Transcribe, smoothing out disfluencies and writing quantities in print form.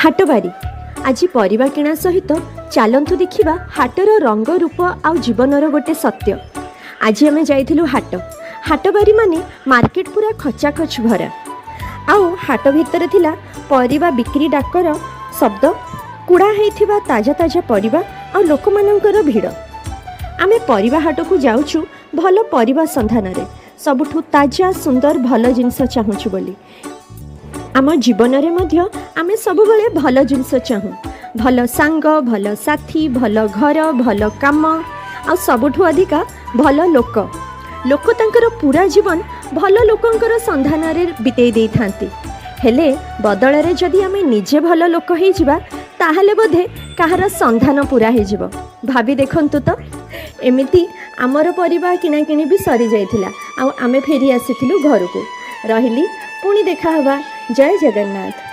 ହାଟବାରି। ଆଜି ପରିବା କିଣା ସହିତ ଚାଲନ୍ତୁ ଦେଖିବା ହାଟର ରଙ୍ଗ, ରୂପ ଆଉ ଜୀବନର ଗୋଟେ ସତ୍ୟ। ଆଜି ଆମେ ଯାଇଥିଲୁ ହାଟ। ହାଟବାରି ମାନେ ମାର୍କେଟ ପୁରା ଖଚାଖଚ ଭରା। ଆଉ ହାଟ ଭିତରେ ଥିଲା ପରିବା ବିକ୍ରି ଡାକର ଶବ୍ଦ, କୁଡ଼ା ହେଇଥିବା ତାଜା ତାଜା ପରିବା ଆଉ ଲୋକମାନଙ୍କର ଭିଡ଼। ଆମେ ପରିବା ହାଟକୁ ଯାଉଛୁ ଭଲ ପରିବା ସନ୍ଧାନରେ, ସବୁଠୁ ତାଜା, ସୁନ୍ଦର, ଭଲ ଜିନିଷ ଚାହୁଁଛୁ ବୋଲି। ଆମ ଜୀବନରେ ମଧ୍ୟ ଆମେ ସବୁବେଳେ ଭଲ ଜିନିଷ ଚାହୁଁ। ଭଲ ସାଙ୍ଗ, ଭଲ ସାଥୀ, ଭଲ ଘର, ଭଲ କାମ ଆଉ ସବୁଠୁ ଅଧିକା ଭଲ ଲୋକ। ଲୋକ ତାଙ୍କର ପୁରା ଜୀବନ ଭଲ ଲୋକଙ୍କର ସନ୍ଧାନରେ ବିତେଇ ଦେଇଥାନ୍ତି। ହେଲେ ବଦଳରେ ଯଦି ଆମେ ନିଜେ ଭଲ ଲୋକ ହେଇଯିବା, ତାହେଲେ ବୋଧେ କାହାର ସନ୍ଧାନ ପୁରା ହେଇଯିବ। ଭାବି ଦେଖନ୍ତୁ ତ। ଏମିତି ଆମର ପରିବା କିଣାକିଣି ବି ସରିଯାଇଥିଲା ଆଉ ଆମେ ଫେରି ଆସିଥିଲୁ ଘରକୁ। ରହିଲି, ପୁଣି ଦେଖା ହେବା। ଜୟ ଜଗନ୍ନାଥ।